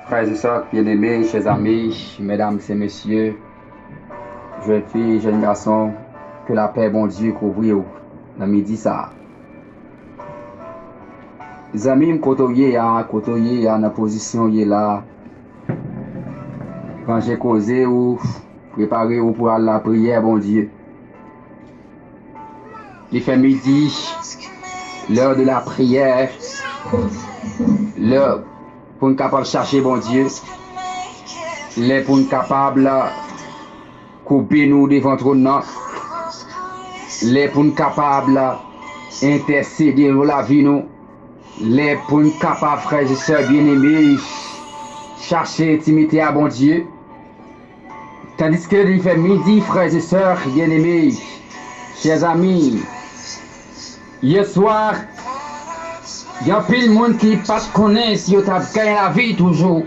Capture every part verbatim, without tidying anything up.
Frères et sœurs bien-aimés, chers amis, mesdames et messieurs, jeunes filles, jeunes garçons, que la paix Bondye kouvri w nan midi sa a. Zanmi m, kote w ye a, kote w ye a, nan pozisyon w ye la, ranje koze w, prepare w pou al lapriyè Bondye. Li fè midi, l'heure de la prière, lè pou n kapab chache Bondye, lè pou n kapab koube nou devan twòn nan, lè pou n kapab entèsede pou lavi nou, lè pou n kapab, frè e sè byeneme, chache entimite a Bondye. Tandiske li fè midi, frè e sè byeneme, chè zanmi, yè swa, gen anpil moun ki pa t konnen si yo t ap gen lavi toujou.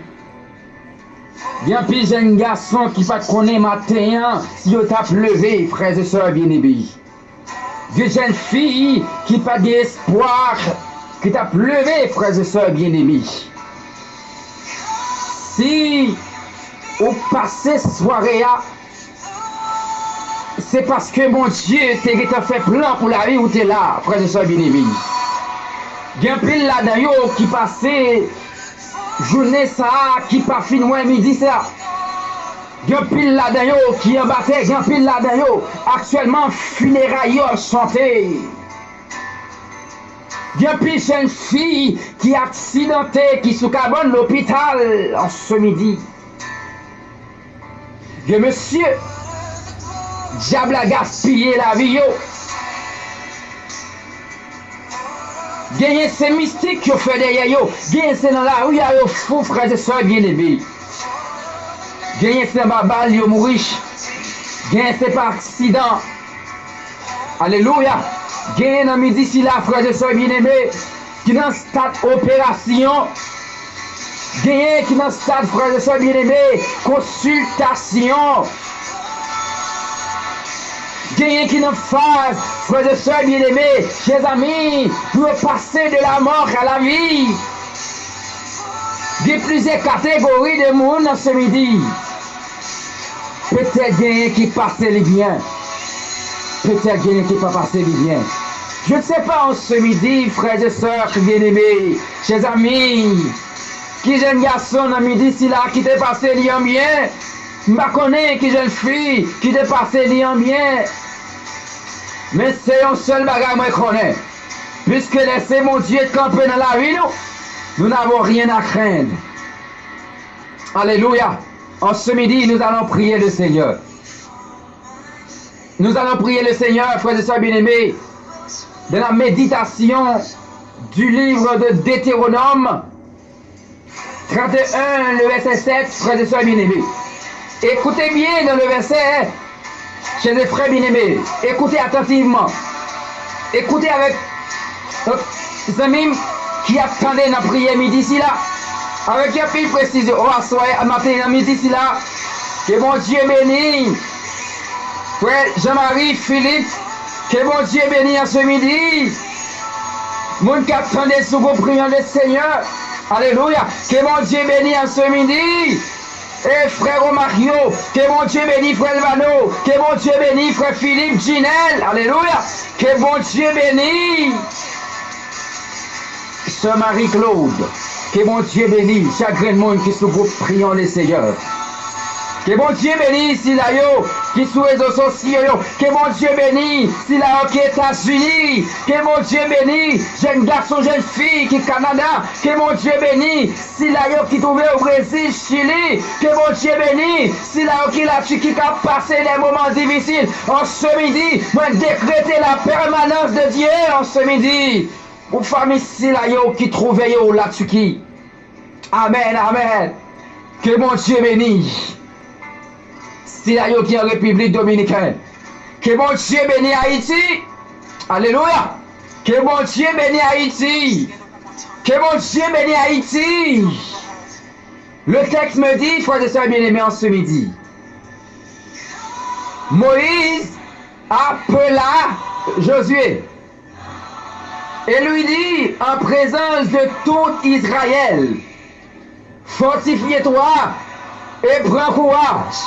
Gen anpil jèn gason ki pa t konnen maten an si yo t ap leve, frè e sè byeneme. Gen jèn fi ki pa t gen espwa ki t ap leve, frè e sè byeneme. Si ou pase sware a, se paske Bondye te gentan fè plan pou lavi w te la, frè e sè byeneme. Gen anpil ladan yo ki pase jounen sa a ki pa fin wè midi sa a. Gen anpil ladan yo ki anba tè, gen anpil ladan yo aktyèlman fineray yo ap chante. Gen anpil jèn fi ki aksidante, ki sou kabann lopital an se midi. Gen mesye, dyab la gaspiye lavi yo. Genyen se mistik yo fè dèyè yo. Genyen se nan lari a yo fou, frè e sè byeneme. Genyen se anba bal yo mouri. Genyen se pa aksidan. Alelouya. Genyen nan midi sila, frè e sè byeneme, ki nan stad operasyon. Genyen ki nan stad, frè e sè byeneme, konsiltasyon. Genyen ki nan faz, frè e sè byeneme, chè zanmi, pou yo pase de la mort à la vie. Gen plizyè kategori de moun nan se midi. Petèt genyen ki pase li byen. Petèt genyen ki pa pase li byen. Je ne sais pas, an se midi, frè e sè byeneme, chè zanmi, ki jèn gason nan midi sila ki te pase li an byen? M pa konnen ki jèn fi ki te pase li an byen. Men se yon sèl bagay mwen konnen. Puisque lè se Bondye k kanpe nan lavi nou, nous n'avons rien à craindre. Alléluia. En ce midi, nous allons prier le Seigneur. Nous allons prier le Seigneur, frères et sœurs bien-aimés, dans la méditation du livre de Deutéronome trente et un, le verset sept, frères et sœurs bien-aimés. Écoutez bien dans le verset, chers frères bien-aimés, écoutez attentivement. Écoutez avec, euh, zanmi m ki ap tande nan priyè midi sila, avèk anpil presizyon. O, aswè, maten, nan midi sila, ke Bondye beni frè Jean-Marie Philippe. Ke Bondye beni an se midi. Moun k ap tande sou gwoup Prions le Seigneur. Alelouya. Ke Bondye beni an se midi. E frè Romario, ke Bondye beni frè Elvano, ke Bondye beni frè Philippe, Jinel. Alelouya. Ke Bondye beni sè Marie Claude. Ke Bondye beni chak grenn moun ki sou gwoup Prions le Seigneur. Ke Bondye beni sila yo ki sou rezo sosyo yo. Ke Bondye beni sila yo ki Etazini. Ke Bondye beni jèn gason, jèn fi ki Kanada. Ke Bondye beni sila yo ki twouve yo Brezil, Chili. Ke Bondye beni sila yo ki Latiki k ap pase de moman difisil. An se midi, mwen dekrete la permanence de Dieu an se midi. Pou fanmi sila yo ki twouve yo Latiki. Amèn, amèn. Ke Bondye beni sila yo ki an Repiblik Dominikèn. Ke Bondye beni Ayiti. Alelouya. Ke Bondye beni Ayiti. Ke Bondye beni Ayiti. Le texte me dit, frères et sœurs bien-aimés, en ce midi, Moïse appela Josué et lui dit en présence de tout Israël, Fortifie-toi et prends courage.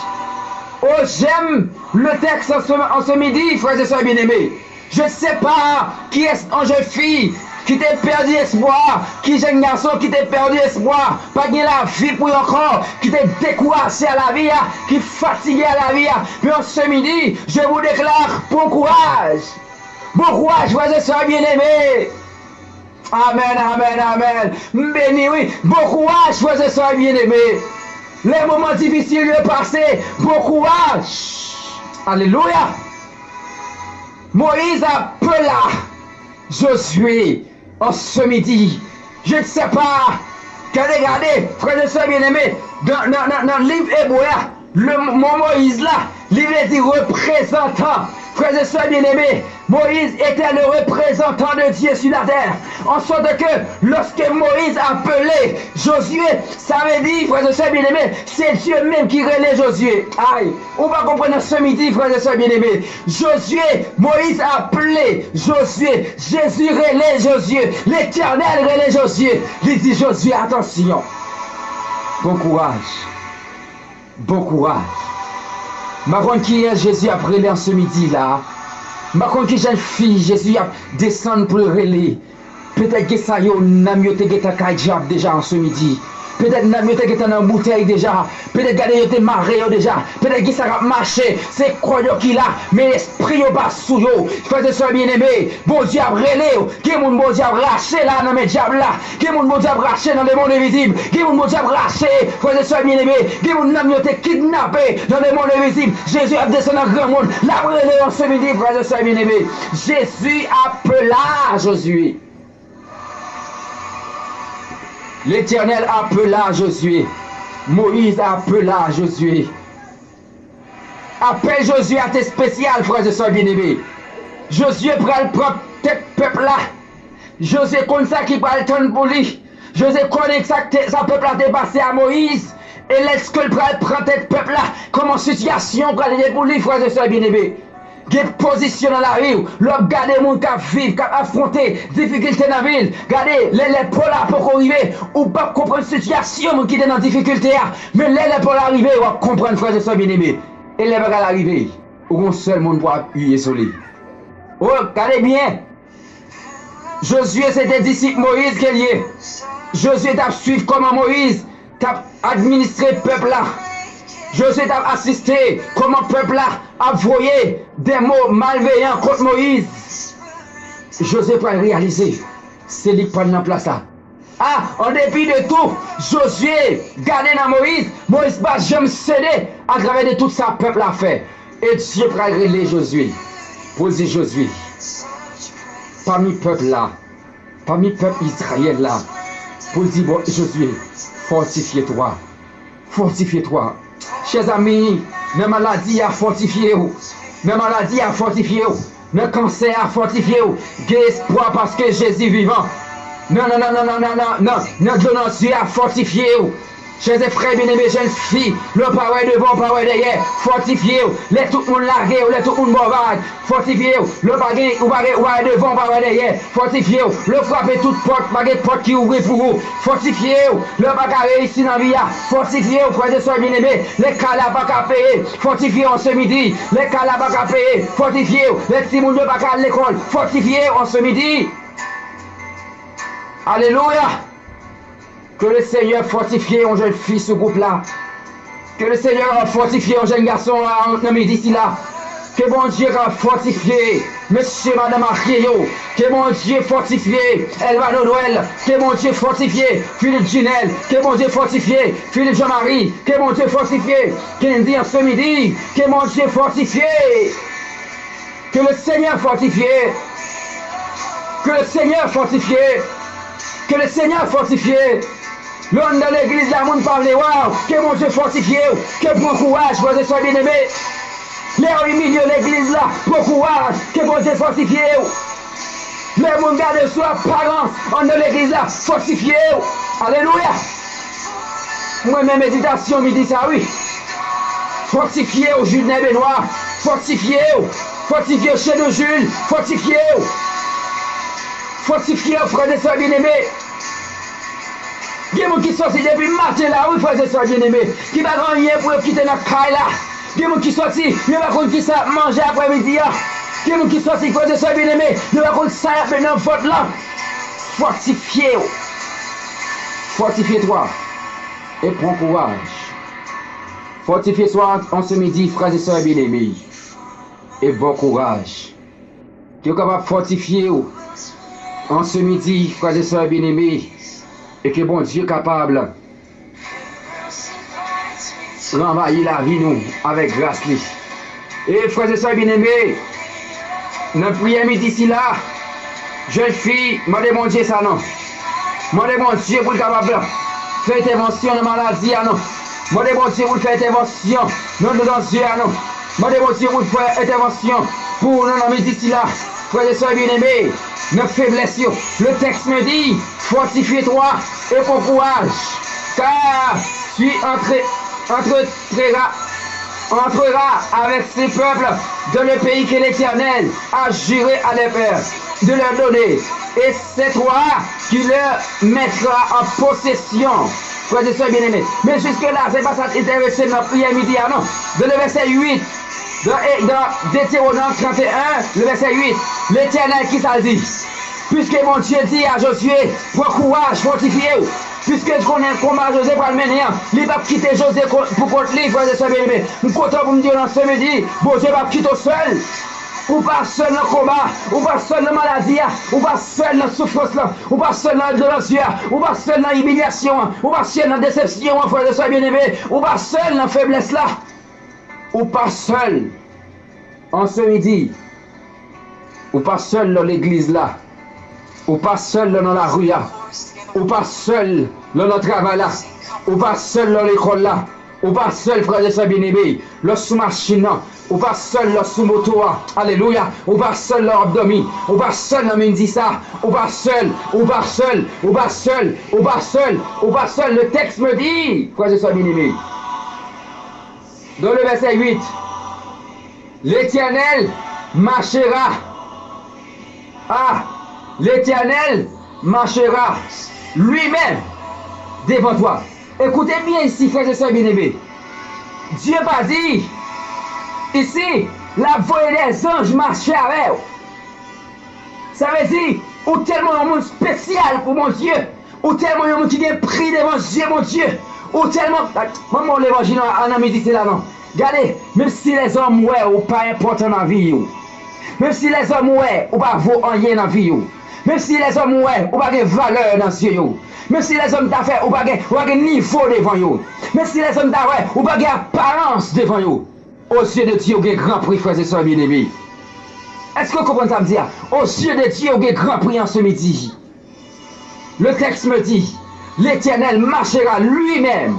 Oh, j'aime le texte en ce, en ce midi, frères et sœurs bien-aimés. Je ne sais pas qui est un jeune fille ki te pèdi espwa, ki jèn gason ki te pèdi espwa, pa gen lavi pou yo ankò, ki te dekouraje a lavi a, ki fatige a lavi a. Men an se midi, je vous déclare bon courage. Bon courage, frères et sœurs bien-aimés. Amèn, amèn, amèn. M beni, wi. Bon courage, frères et sœurs bien-aimés. Les moments difficiles de passer, bon courage. Alléluia. Moïse appela Josué en ce midi. Je ne sais pas. Gade, gade, frères et sœurs bien-aimés, dans, dans, dans, dans le livre hébreu, le mot Moïse là, li vle di reprezantan. Frères et sœurs bien-aimés, Moïse était le représentant de Dieu sur la terre. En sorte que lorsque Moïse appelait Josué, sa vle di, frères et sœurs bien-aimés, se Dye menm ki rele Josué. Ay, ou pa konprann nan se midi, frères et sœurs bien-aimés. Josué, Moïse appelait Josué, Jésus rele Josué, Letènèl rele Josué. Li di Josué, atansyon. Bon courage. Bon courage. M pa konn kiyès Jezi ap rele an se midi la. M pa konn ki jèn fi Jezi ap desann pou l rele. Petèt gen sa yo, nanm yo te gentan kay dyab deja an se midi. Petèt nanm yo te gentan nan boutèy deja. Petèt gade yo te mare yo deja. Petèt gen sa k ap mache. Se kò yo ki la, men espri yo pa sou yo. Frères et sœurs bien-aimés, Bondye ap rele w. Gen moun Bondye ap rache la nan men dyab la. Gen moun Bondye ap rache nan lemonn envizib. Gen moun Bondye ap rache, frères et sœurs bien-aimés. Gen moun nanm yo te kidnape nan lemonn envizib. Jezi ap desann nan granmoun. L ap rele yo an se midi, frères et sœurs bien-aimés. Jésus appela Josué. L'Éternel appela Josué. Moïse appela Josué. Apèl Josué a te espesyal, frères et sœurs bien-aimés. Josué pral pran tèt pèp la. Josué konn sa ki pral tann pou li. Josué konnen sa, sa pèp la te pase a Moyiz. E lèske l pral pran tèt pèp la, kòman sitiyasyon pral ye pou li, frères et sœurs bien-aimés. Gen pozisyon nan lavi w, lè w ap gade moun k ap viv, k ap afwonte difikilte nan vi l. Gade, lè, lè pò la poko rive, ou p ap konprann sitiyasyon moun ki te nan difikilte a. Men lè, lè pò la rive, w ap konprann, frères et sœurs bien-aimés. E lè bagay la rive, ou gon sèl moun pou ap apiye sou li. O, gade byen! Josué se te disip Moyiz ke l ye. Josué t ap swiv kòman Moyiz t ap administre pèp la. Josué t ap asiste kòman pèp la ap voye de mo malveyan kont Moyiz. Josué pral reyalize se li k pral nan plas la. A, an depi de tou, Josué gade nan Moyiz, Moyiz pa janm sede atravè de tout sa pèp la fè. E Dye pral rele Josué pou l di Josué, pami pèp la, pami pèp Izrayèl la, pou l di, bon, Josué, fortifie-toi. Fortifie-toi. Chè zanmi, nan maladi a, fòtifye w. Nan maladi a, fòtifye w. Nan kansè a, fòtifye w. Gen espwa paske Jezi vivan. Nan, nan, nan, nan dlo nan zye a, fòtifye w. Chè frè byeneme, jèn fi, lè w pa wè devan, w pa wè dèyè, fòtifye w. Lè tout moun lage w, lè tout moun ba w vag, fòtifye w. Lè w pa gen, ou pa gen, ou pa wè devan, ou pa wè dèyè, fòtifye w. Lè w frape tout pòt, pa gen pòt ki ouvri pou ou, fòtifye w. Lè w pa ka reyisi nan vi a, fòtifye w, frè e sè byeneme. Lè kay la pa ka peye, fòtifye w an se midi. Lè kay la pa ka peye, fòtifye w. Lè timoun yo pa ka al lekòl, fòtifye w an se midi. Alelouya! Ke le Senyè fòtifye yon jèn fi sou gwoup la. Ke le Senyè fòtifye yon jèn gason a nan midi sila. Ke Bondye ka fòtifye mesye, madanm marye yo. Ke Bondye fòtifye Elvano Noël. Ke Bondye fòtifye Philippe Junel. Ke Bondye fòtifye Philippe Jean Marie. Ke Bondye fòtifye Kendy an se midi. Ke Bondye fòtifye. Ke le Senyè fòtifye. Ke le Senyè fòtifye. Ke le Senyè fòtifye. Lè w anndan legliz la, moun pa vle wè w. Ke Bondye fòtifye w. Ke pran kouraj, frè e sè byeneme. Lè w imilye legliz la, pran kouraj. Ke Bondye fòtifye w. Lè moun gade sou aparans anndan legliz la, fòtifye w. Alelouya! Mwen men meditasyon midi sa wi. Fòtifye w, Judnè Benoit. Fòtifye w. Fòtifye w, Chedou Jules. Fòtifye w. Fòtifye w, frè e sè byeneme. G Gen moun ki sòti depi maten la, wi, frè e sè byeneme, ki pa gen anyen pou yo kite nan kay la. Gen moun ki sòti, yo pa konn ki sa y ap manje aprèmidi a. Gen moun ki sòti, frè e sè byeneme, yo pa konn sa y ap met nan vant lan. Fòtifye w. Fortifie toi et prends courage. Fòtifye swa an se midi, frè e sè byeneme, e bon kouraj. Ke w kapab fòtifye w an se midi, frè e sè byeneme, e ke Bondye kapab ranvayi lavi nou avèk gras li. E frè e sè byeneme, nan priyè midi sila, jèn fi, mande Bondye sa non. Mande Bondye pou l kapab fè entèvansyon nan maladi a non. Mande Bondye pou l fè entèvansyon nan dlo nan zye a non. Mande Bondye pou l fè entèvansyon pou nou nan midi sila. Frè e sè byeneme, nan feblès yo. Le texte me dit, fortifie-toi et prends courage, car tu entre, entreras, entreras avec ce peuple dans le pays que l'Éternel a juré à leurs pères de leur donner, et c'est toi qui leur mettras en possession. Frè e sè byeneme, men jiske la, se pa sa k enterese m nan priyè midi a non. Dans le verset huit, dans, dans Deutéronome trente et un, le verset huit, Letènèl, ki sa l di? Puisque Bondye di a Jozye, pran kouraj, fòtifye w. Piske l konnen konba Jozye pral mennen an, li p ap kite Jozye ko-, pou kont li, frè e sè byeneme. M kontan pou m di w nan se midi, Bondye p ap kite w sèl. Ou pa sèl nan konba, ou pa sèl nan maladi a, ou pa sèl nan soufrans lan, ou pa sèl nan dlo nan zye a, ou pa sèl nan imilyasyon an, ou pa sèl nan desepsyon an, frè e sè byeneme, ou pa sèl nan feblès la. Ou pa sèl an se midi. Ou pa sèl nan legliz la. Ou pa sèl nan lari a. Ou pa sèl nan travay la. Ou pa sèl nan lekòl la. Ou pa sèl, frè e sè byeneme, lè w sou machin nan. Ou pa sèl lè w sou moto a. Alelouya. Ou pa sèl lè w ap dòmi. Ou pa sèl nan midi sa. Ou pa sèl. Ou pa sèl. Ou pa sèl. Ou pa sèl. Ou pa sèl. Le texte me dit, frè e sè byeneme, dans le verset huit, L'Éternel marchera. Ah, l'Éternel marchera lui-même devant toi. Ekoute byen isi, frè e sè byeneme. Dye pa di isi, l ap voye dèzanj mache avè w. Sa vle di, ou tèlman yon moun espesyal pou Bondye. Ou tèlman yon moun ki gen pri devan zye Bondye. Ou tèlman, mwen ba w levanjil an, an nan midi sila non. Gade, menm si lèzòm wè ou pa enpòtan nan vi yo. Menm si lèzòm wè ou pa vo anyen nan vi yo. Menm si lèzòm wè ou pa gen valè nan zye yo. Menm si lèzòm ta fè ou pa gen, ou pa gen nivo devan yo. Menm si lèzòm ta wè ou pa gen aparans devan yo. Aux yeux de Dieu, ou gen gran pri, frè e sè byeneme. Èske w konprann sa m di a? Aux yeux de Dieu, ou gen gran pri an se midi. Le texte me dit, l'Éternel marchera lui-même.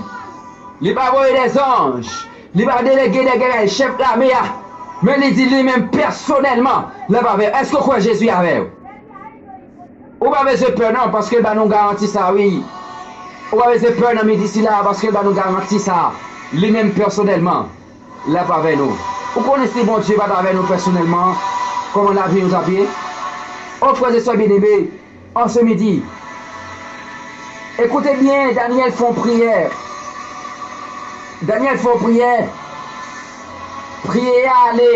Li pa voye dèzanj. Li pa delege dègè chèf lame a. Men li di li menm pèsonèlman, l ap avè w. Èske w kwè Jezi avè w? Ou pa bezwen pè non, paske l ba nou garanti sa, wi. Ou pa bezwen pè nan midi sila, paske l ba nou garanti sa. Li menm pèsonèlman, l ap avè nou. Ou konnen si Bondye pa t avè nou pèsonèlman, kòman lavi nou t ap ye? O frè e sè byeneme, an se midi, ekoute byen, Danyèl fè yon priyè. Danyèl fè yon priyè. Priyè a ale.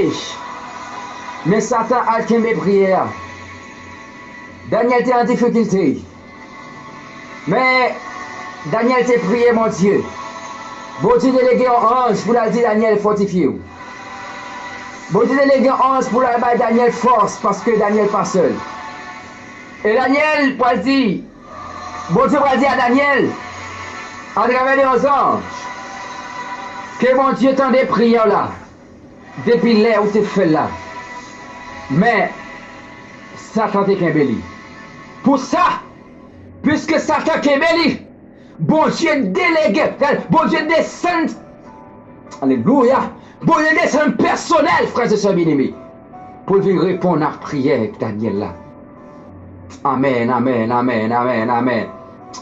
Men Satan al kenbe priyè a. Danyèl te an difikilte. Men, Danyèl te priye Bondye. Bondye delege yon anj pou l al di Danyèl fòtifye w. Bondye delege yon anj pou l al bay Danyèl fòs, paske Danyèl pa sèl. E Danyèl pral di, Bondye pral di a Danyèl, atravè de yon zanj, ke Bondye tande priyè w la depi lè ou te fè l la. Men, Satan te kenbe li. Pou sa, piske Satan kenbe li, Bondye delege, Bondye desann, alelouya, Bondye desann pèsonèl, frè e sè byeneme, pou l vin reponn ak priyè Danyèl la. Amèn, amèn, amèn, amèn, amèn.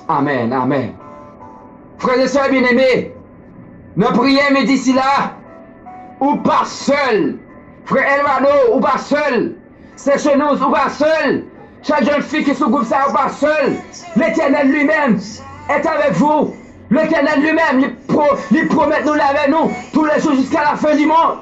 Amèn, amèn. Frè e sè byeneme, nan priyè midi sila, ou pa sèl. Frè Elvano, ou pa sèl. Sè Chenous, ou pa sèl. Chak jèn fi ki sou gwoup sa, ou pa sèl. Letènèl li menm, est avec vous. L'Éternel lui-même, li, pro, li pwomèt nou l avè nou tous les jours jusqu'à la fin du monde.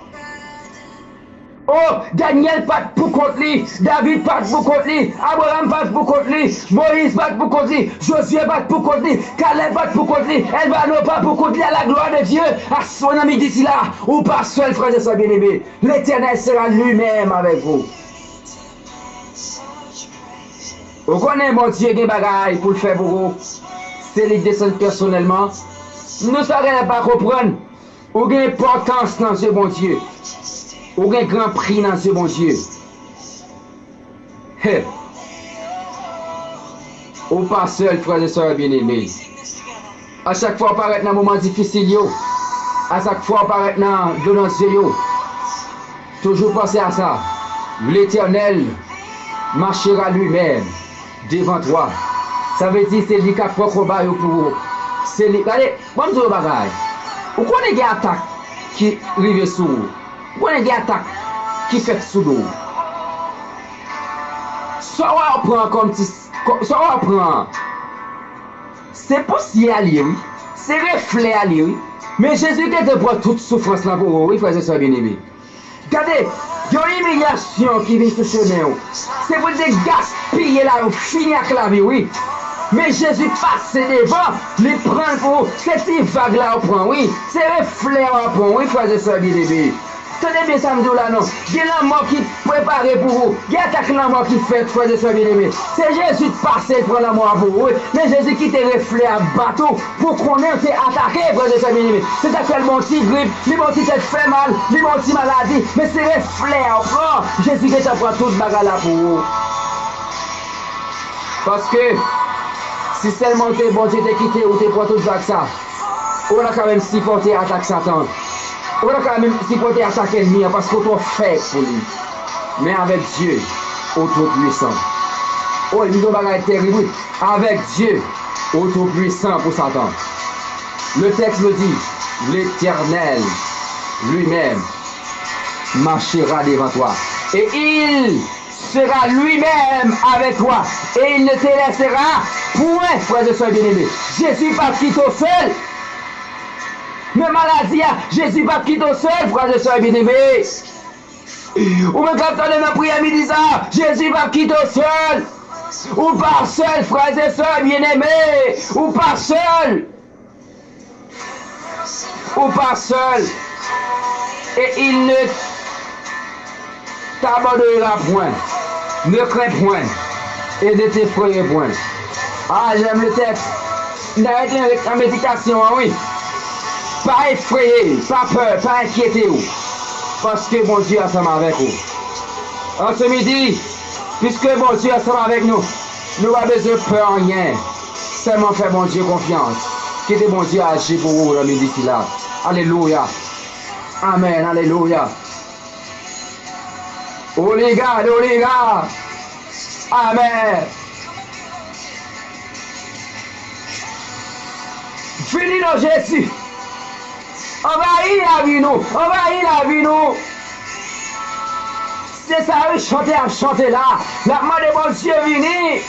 Oh, Danyèl pa t pou kont li, David pa t pou kont li, Abraram pa t pou kont li, Moyiz pa t pou kont li, Jozye pa t pou kont li, Kalèb pa t pou kont li, Elvano pa pou kont li, à la gloire de Dieu. Aswè nan midi sila, ou pa sèl, frè e sè byeneme. L'Éternel sera lui-même avec vous. Ou konnen Bondye gen bagay pou l fè pou ou. Se li k desann pèsonèlman. Nou sa genlè pa konprann. Ou gen enpòtans nan zye Bondye. Ou gen gran pri nan zye Bondye. He. Ou pa sèl, frè e sè byeneme. A chak fwa w parèt nan moman difisil yo, a chak fwa w parèt nan dlo nan zye yo, toujou panse a sa. L'Éternel marchera lui-même devant toi. Sa vle di se li k ap pran konba yo pou ou. Se li. Gade, ban m di w yon bagay. Ou konnen gen atak ki rive sou ou. Ou konnen gen atak ki fèt sou do w. Sa w ap pran kòm ti, sa w ap pran an, se pousyè a l ye, wi. Se reflè a l ye, wi. Men Jezi gentan pran tout soufrans lan pou ou, wi, frè e sè byeneme. Gade, yon imilyasyon ki vin sou chemen w. Se pou l te gaspiye lavi w, fini ak lavi w, wi. Men Jezi pase devan, li pran l pou ou. Se ti vag la w pran, wi. Se reflè a w pran, wi, frè e sè byeneme. Tande byen sa m di w la non. Gen lanmò ki prepare pou ou. Gen atak lanmò ki fèt, frè e sè byeneme. Se Jezi k pase l pran lanmò a pou ou, wi. Men Jezi kite reflè a bat ou pou konnen w te atake, frè e sè byeneme. Se ta fè l ba w ti grip, li ba w ti tèt fè mal, li ba w ti maladi. Men se reflè a w pran. Jezi gentan pran tout bagay la pou ou. Paske si sèlman w te Bondye te kite ou te pran tout vag sa, ou pa ta ka menm sipòte atak Satan an. Ou pa ta ka menm sipòte atak ènmi an paske w twò fèb pou li. Men avèk Dye, ou twò pwisan. O, li di yon bagay terib, wi. Avec Dieu, ou twò pwisan pou Satan. Le texte me dit, l'Éternel lui-même marchera devant toi, et il sera lui-même avec toi, et il ne te laissera point, frè e sè byeneme. Jezi p ap kite w sèl. Men maladi a, Jezi p ap kite w sèl, frè e sè byeneme. Ou menm k ap tande nan priyè midi sa a, Jezi p ap kite w sèl. Ou pa sèl, frè e sè byeneme. Ou pa sèl. Ou pa sèl. Et il ne t'abandonnera point. Ne crains point et ne t'effraie point. Ah, j'aime le texte. N a rete nan meditasyon an, wi. Pa efreye, pa pè, pa enkyete w. Paske Bondye ansanm avèk ou. An se midi, piske Bondye ansanm avèk nou, nou pa bezwen pè anyen. Sèlman fè Bondye konfyans. Kite Bondye aji pou ou nan midi sila. Alelouya. Amèn, alelouya. Oliga, oliga. Amèn. Vini non Jezi. Anvayi lavi nou. Anvayi lavi nou. Se sa wi chante ap chante la. L ap mande Bondye vini.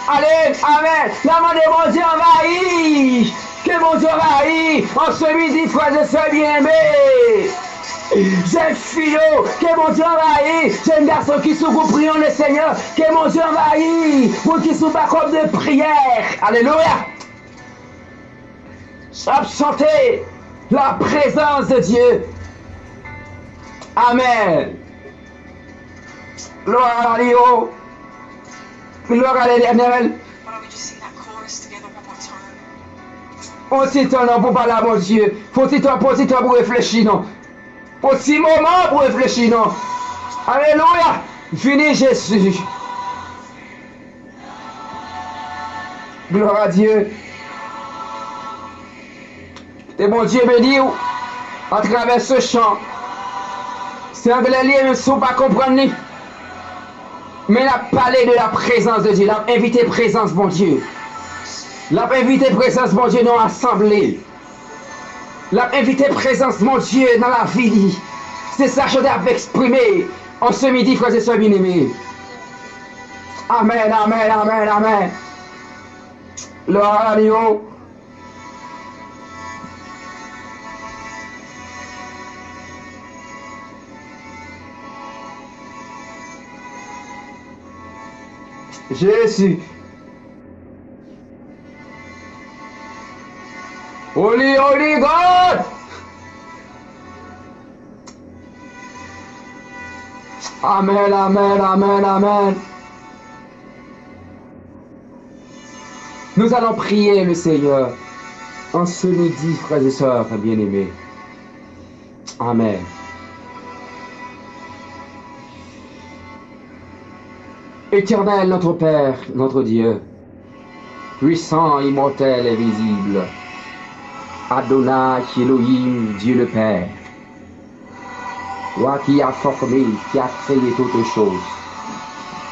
Ale, amèn. L ap mande Bondye anvayi. Ke Bondye anvayi. An se midi, frè e sè byeneme. Jèn fi yo, ke Bondye anvayi. Jèn gason ki sou gwoup Prions le Seigneur, ke Bondye anvayi. Moun ki sou bakòp de priyè. Alelouya. Ap chante la présence de Dieu. Amèn. Glwa a li o. Glwa a Letènèl. Fon ti tan non pou pale a Bondye. Fon ti tan, fon ti tan pou reflechi non. Fon ti moman pou reflechi non. Alelouya. Vini Jezi. Glwa a Dye. Ke Bondye beni w atravè se chan. Se anglè li ye, menm si w pa konprann li. Men l ap pale de la prezans de Dye. L ap envite prezans Bondye. L ap envite prezans Bondye nan yon asanble. L ap envite prezans Bondye nan lavi li. Se sa chante ap eksprime an se midi, frè e sè byeneme. Amèn, amèn, amèn, amèn. Glwa a Dye. Jezi. Holy, holy God. Amen, amen, amen, amen. Nous allons prier le Seigneur en ce midi, frères et sœurs bien-aimés. Amen. Éternel, notre Père, notre Dieu, puissant, immortel, invisible, Adonai, Elohim, Dieu le Père, toi qui as formé, qui as créé toutes choses,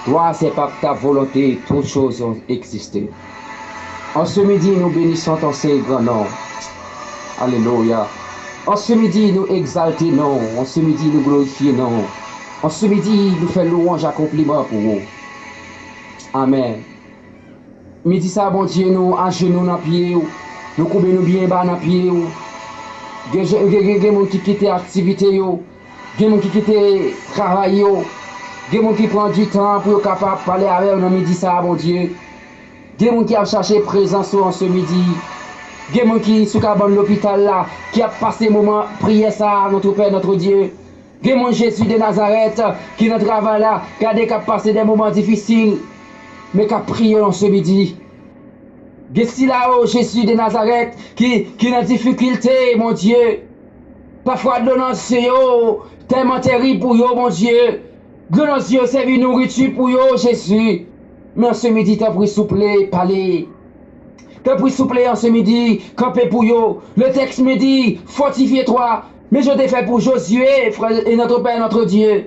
toi, c'est par ta volonté toutes choses ont existé. En ce midi, nous bénissons ton saint et grand nom. Alléluia. En ce midi, nous exaltons non. En ce midi, nous glorifions non. En ce midi, nous faisons louange à compliment pour vous. Amen. Midi sa, Bondye, nou ajenou nan pye w. Nou koube nou byen ba nan pye w. Gen, gen, gen, gen moun ki kite aktivite yo. Gen moun ki kite travay yo. Gen moun ki pran di tan pou yo kapab pale avè w nan midi sa, Bondye. Gen moun ki ap chache prezans ou an se midi. Gen moun ki sou kabann lopital la, ki ap pase moman priyè sa a, notre Père, notre Dieu. Gen moun, Jezi de Nazarèt, ki nan travay la, gade k ap pase de moman difisil, men k ap priye w an se midi. Gen sila yo, Jezi de Nazarèt, ki, ki nan difikilte, Bondye. Pafwa dlo nan zye yo tèlman terib pou yo, Bondye. Dlo nan zye yo sèvi nouriti pou yo, Jezi. Men an se midi, tanpri, souple, pale. Tanpri, souple, an se midi, kanpe pou yo. Le texte me dit, fortifie-toi. Men jan w te fè pou Josué, frè, et notre Père, notre Dieu.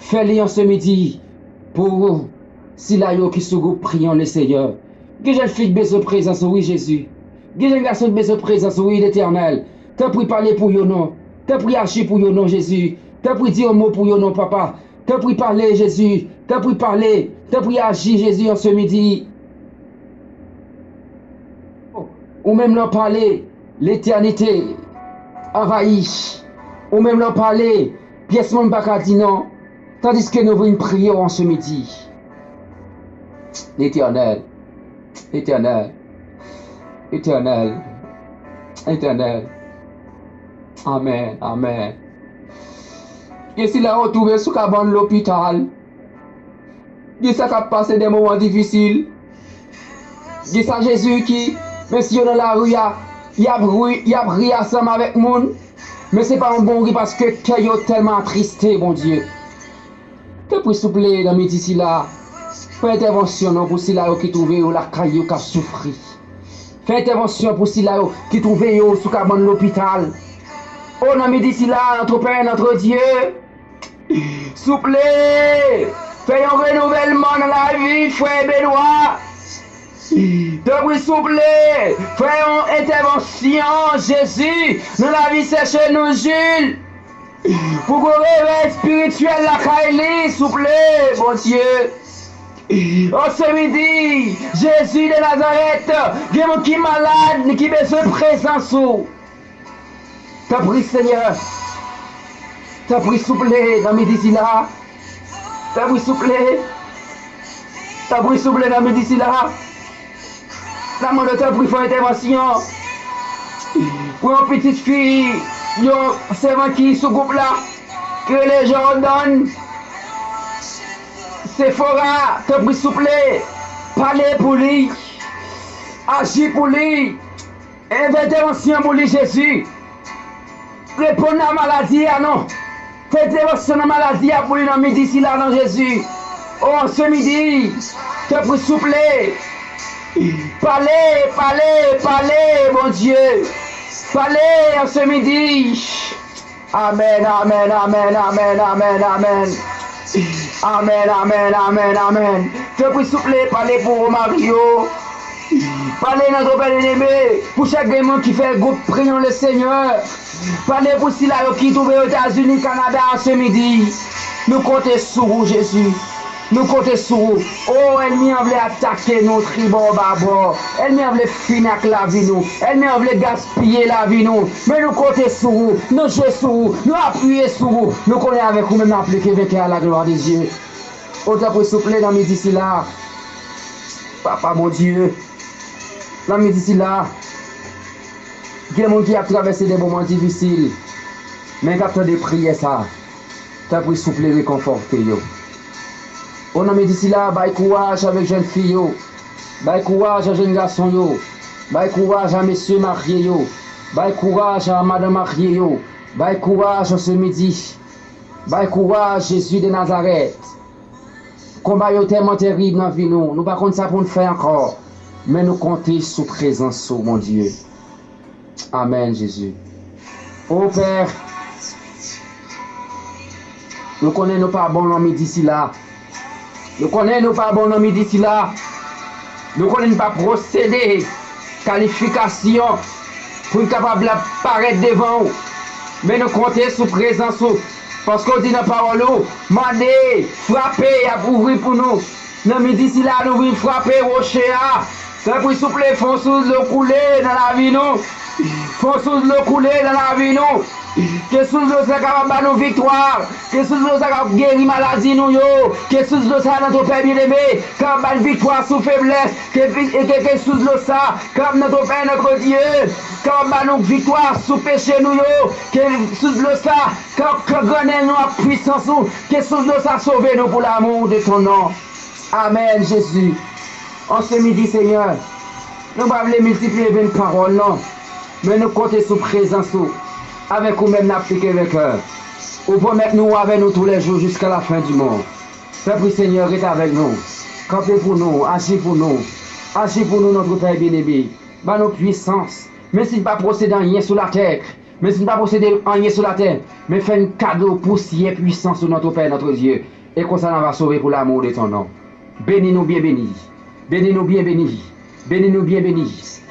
Fè li an se midi pou sila yo ki sou gwoup Prions le Seigneur. Gen jèn fi k bezwen prezans ou, wi, Jezi. Gen jèn gason k bezwen prezans ou, wi, Letènèl. Tanpri, pale pou yo non. Tanpri, aji pou yo non, Jezi. Tanpri, di yon mo pou yo non, Papa. Tanpri, pale, Jezi. Tanpri, pale. Tanpri, aji, Jezi, an se midi. Ou menm lè w pale, letènite anvayi. Ou menm lè w pale, pyès moun pa ka di non. Tandiske nou vin priye w an se midi. Letènèl, Letènèl, Letènèl, Letènèl. Amèn, amèn. Gen sila yo twouve sou kabann lopital. Gen sa k ap pase de moman difisil. Gen sa, Jezi, ki, menm si yo nan lari a, y ap ri, y ap ri ansanm avèk moun, men se pa yon bon ri paske kè yo tèlman atriste, Bondye. Tanpri, souple, nan midi sila, fè entèvansyon non pou sila yo ki twouve yo lakay yo k ap soufri. Fè entèvansyon pou sila yo ki twouve yo sou kabann lopital. O, nan midi sila, notre Père, notre Dieu, souple, fè yon renouvèlman nan lavi frè Benoît. Tanpri, souple, fè yon entèvansyon, Jezi, nan lavi sè Chenou Jules. Pou gon revèy espirityèl lakay li, souple, Bondye. An se midi, Jezi de Nazarèt, gen moun ki malad, ki bezwen prezans ou. Tanpri, Senyè. Tanpri, souple, nan midi sila. Tanpri, souple. Tanpri, souple, nan midi sila. N ap mande w, tanpri, fè entèvansyon pou yon pitit fi, yon sèvant ki sou gwoup la, ki rele Jordan Sephora, tanpri, souple, pale pou li, aji pou li. Fè entèvansyon pou li, Jezi. Reponn a maladi a non. Fè entèvansyon nan maladi a pou li nan midi sila non, Jezi. O, an se midi, tanpri, souple. Pale, pale, pale, Bondye. Pale an se midi. Amèn, amèn, amèn, amèn, amèn, amèn. Amèn, amèn, amèn, amèn. Tanpri, souple, pale pou Romario. Pale nan tropè de nebe. Pou chak grenn moun ki fè gwoup Prions le Seigneur. Pale pou sila yo ki twouve yo Etazini, Kanada, an se midi. Nou konte sou ou, Jezi. Nou konte sou ou. O, ènmi an vle atake nou tribò babò. Ènmi an vle fini ak lavi nou. Ènmi an vle gaspiye lavi nou. Men nou konte sou ou. Nou jwe sou ou. Nou apiye sou ou. Nou konnen avèk ou menm n ap pli ke venkè à la gloire de Dieu. O, tanpri souple nan midi sila. Papa Bondye, nan midi sila, gen moun ki ap travèse de moman difisil, men k ap tande priyè sa. Tanpri souple rekonfòte yo. O, nan midi sila, bay kouraj avèk jèn fi yo. Bay kouraj a jèn gason yo. Bay kouraj a mesye marye yo. Bay kouraj a madanm marye yo. Bay kouraj an se midi. Bay kouraj, Jezi de Nazarèt. Konba yo tèlman terib nan vi nou, nou pa konn sa pou n fè ankò, men nou konte sou prezans ou, Bondye. Amèn, Jezi. O Pè, nou konnen nou pa bon nan midi sila. Nou konnen nou pa bon nan midi sila. Nou konnen n pa posede kalifikasyon pou n kapab la parèt devan ou. Men nou konte sou prezans ou, paske w di nan pawòl ou, mande, frape, y ap ouvri pou nou. Nan midi sila, nou vin frape woche a. Tanpri souple, fè yon sous dlo koule nan lavi nou. Fè yon sous dlo koule nan lavi nou. Ke sous dlo sa kapab ba nou viktwa. Ke sous dlo sa kapab geri maladi nou yo. Ke sous dlo sa nan tropè byeneme kapab ba n viktwa sou feblès. Ke, ke, ke sous dlo sa kapab nan tropè Notre Dieu kapab ba nou viktwa sou peche nou yo. Ke sous dlo sa kapab kangrennen nou ak pwisans ou. Ke sous dlo sa sove nou pour l'amour de ton nom. Amèn, Jezi. An se midi, Senyè, nou pa vle miltipliye venn pawòl, non, men nou konte sou prezans ou. Avèk ou menm, n ap pli ke venkè. Ou pwomèt nou avèk nou toulèjou jiska lafen di mond. Tanpri, Senyè, ret avèk nou. Kanpe pou nou, aji pou nou. Aji pou nou, notre Père bien-aimé. Ba nou pwisans. Men si n pa posede anyen sou latè, men si n pa posede anyen sou latè, men fè n kado pousyè pwisans ou, notre Père, notre Dieu. E konsa n a va sove pour l'amour de ton nom. Beni nou byen beni. Beni nou byen beni. Beni nou byen beni.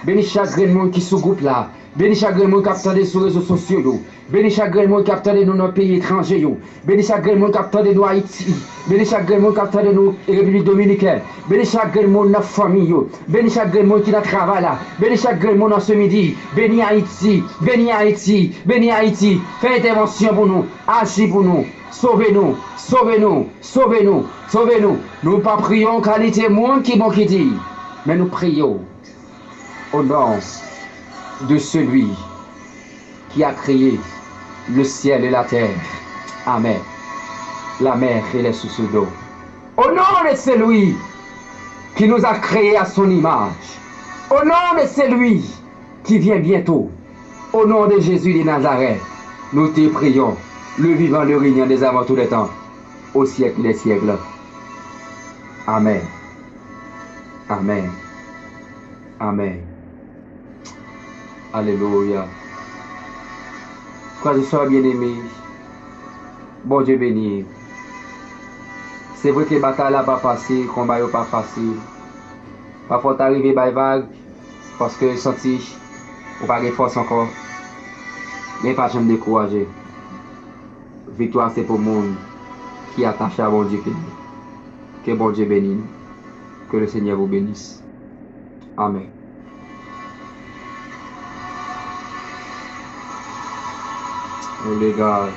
Beni chak grenn moun ki sou gwoup la. Beni chak grenn moun k ap tande sou rezo sosyo yo. Beni chak grenn moun k ap tande nou nan peyi etranje yo. Beni chak grenn moun k ap tande nou Ayiti. Beni chak grenn moun k ap tande nou Repiblik Dominikèn. Beni chak grenn moun nan fanmi yo. Beni chak grenn moun ki nan travay la. Beni chak grenn moun an se midi. Beni Ayiti. Beni Ayiti. Beni Ayiti. Fè entèvansyon pou nou. Aji pou nou. Sove nou. Sove nou. Sove nou. Sove nou. Nou pa priye yon kalite moun ki bon ki di. Men nou priye w au nom de celui qui a créé le ciel et la terre. Amen. La mer et les sources d'eau. Au nom de celui qui nous a créés à son image. Au nom de celui qui vient bientôt. Au nom de Jésus de Nazareth, nous te prions, le vivant, le régnant des avant tous les temps, au siècle des siècles. Amen. Amen. Amen. Alelouya. Frè e sè byeneme, Bondye beni. Se vre ke batay la pa fasil, konba yo pa fasil. Pafwa w ta rive bay vag, paske w santi ou pa gen fòs ankò. Men pa janm dekouraje. Viktwa se pou moun ki atache a Bondye ke, ke Bondye beni nou. Que le Seigneur vous bénisse. Amen. Oh, les gars.